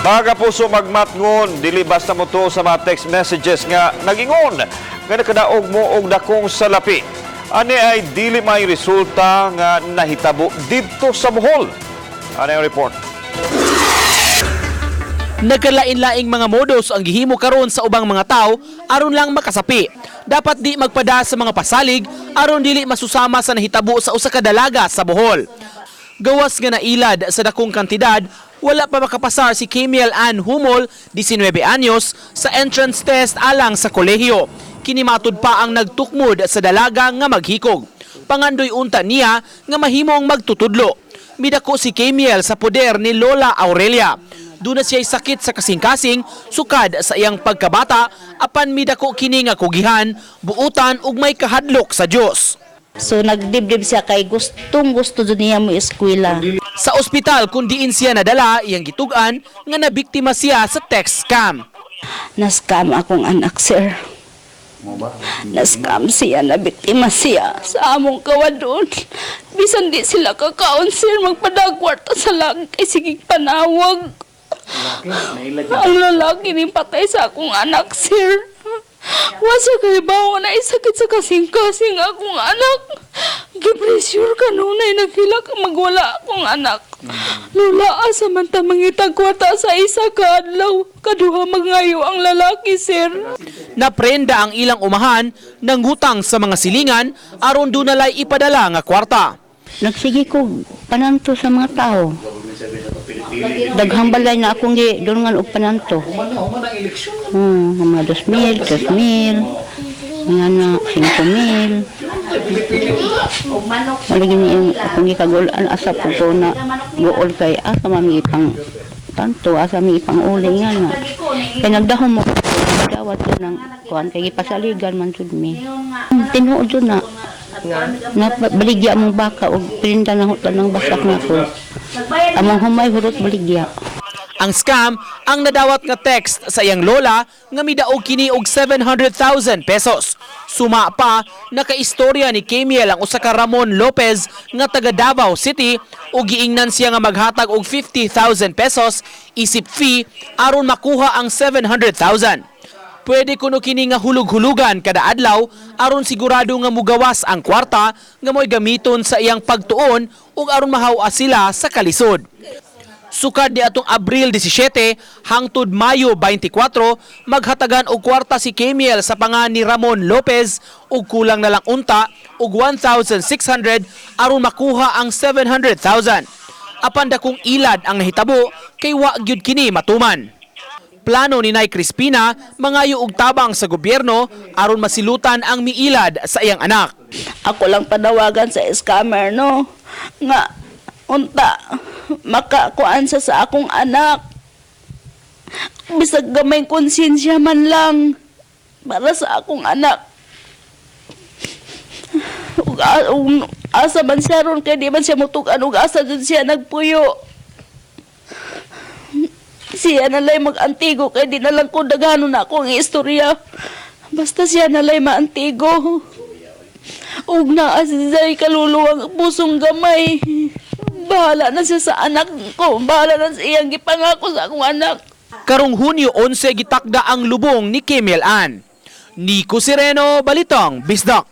Mga kapuso, magmatngon, dili basta motuo sa mga text messages nga nagingon nga nakadaog mo og dakong salapi. Ani ay dili may resulta nga nahitabo didto sa Bohol. Ani ang report. Nagkalain-laing mga modus ang gihimo karon sa ubang mga tao aron lang makasapi. Dapat di magpada sa mga pasalig aron dili masusama sa nahitabo sa usa ka dalaga sa Bohol. Gawas nga nailad sa dakong kantidad, wala pa makapasar si Kemiel Ann Humol, 19 anyos, sa entrance test alang sa kolehiyo. Kini matud pa ang nagtukmod sa dalaga nga maghikog. Pangandoy unta niya nga mahimong magtutudlo. Midako si Kemiel sa poder ni Lola Aurelia. Duna siya'y sakit sa kasing-kasing sukad sa iyang pagkabata, apan midako kini nga kugihan, buutan ug may kahadlok sa Dios. So nagdibdib siya kay gustong gusto jud niya mo eskwela. Sa ospital kung diin siya nadala, iyang gitug-an nga nabiktima siya sa text scam. Na-scam akong anak, sir. Na-scam siya, nabiktima siya sa among kawadon. Bisan di sila kakaon, sir, magpadagwarta sa lagi kay sige panawag. Ang lalaki ni patay sa akong anak, sir. Wa siya kay bawo na isakit sa kasing-kasing akong anak. Gipressure ka nunay naghilak magwala akong anak. Lula, asa man ta mangitag kwarta sa isa ka adlaw? Kaduha mangayo ang lalaki, sir. Naprenda ang ilang umahan nangutang sa mga silingan aron dunalay ipadala nga kwarta. Nagsige ko pananto sa mga tao. Daghang balay na akong gi dungan og pananto. Mga 2,000, 3,000, mga na 5,000. Malagi ni yung akong gikagulan asa po ko na guol kay asa man ipang tanto, asa mi ipang uli nga na. Kay nagdahom mo dawat ko ng kuan kay gipasaligan man jud mi. Tinuod jud na na baligya mong baka og prinda na hutan ng basak na ko. Among humay hurot baligya. Ang scam ang nadawat nga text sa iyang lola nga midaog kini og 700,000 pesos. Suma pa, nakaistorya ni Kemiel ang usa ka Ramon Lopez nga taga Davao City ug giingnan siya nga maghatag og 50,000 pesos isip fee aron makuha ang 700,000. Pwede kuno kini nga hulug-hulugan kada adlaw aron sigurado nga mugawas ang kwarta nga mo'y gamiton sa iyang pagtuon ug aron mahaw sila sa kalisod. Sukad ni atong Abril 17 hangtod Mayo 24, maghatagan og kwarta si Kemiel sa pangan ni Ramon Lopez ug kulang na lang unta og 1,600 aron makuha ang 700,000. Apan dakong ilad ang nahitabo kay wa gyud kini matuman. Plano ni Nay Crispina mangayo og tabang sa gobyerno aron masilutan ang miilad sa iyang anak. Ako lang panawagan sa scammer, no? Nga, unta, makakuan sa akong anak. Bisag gamay konsensya man lang para sa akong anak. Ug asa man siya ron kay di man siya mutugan ug asa jud siya nagpuyo. Siya na lay mag-antigo kay di na lang ko daghanon na ako ang istorya. Basta siya na lay maantigo. Ug naa si kaluluwang pusong gamay. Bahala na siya sa anak ko. Bahala na sa iyang gipangako sa akong anak. Karong Hunyo 11 gitakda ang lubong ni Kemiel Ann. Nico Sereno, Balitang Bisdak.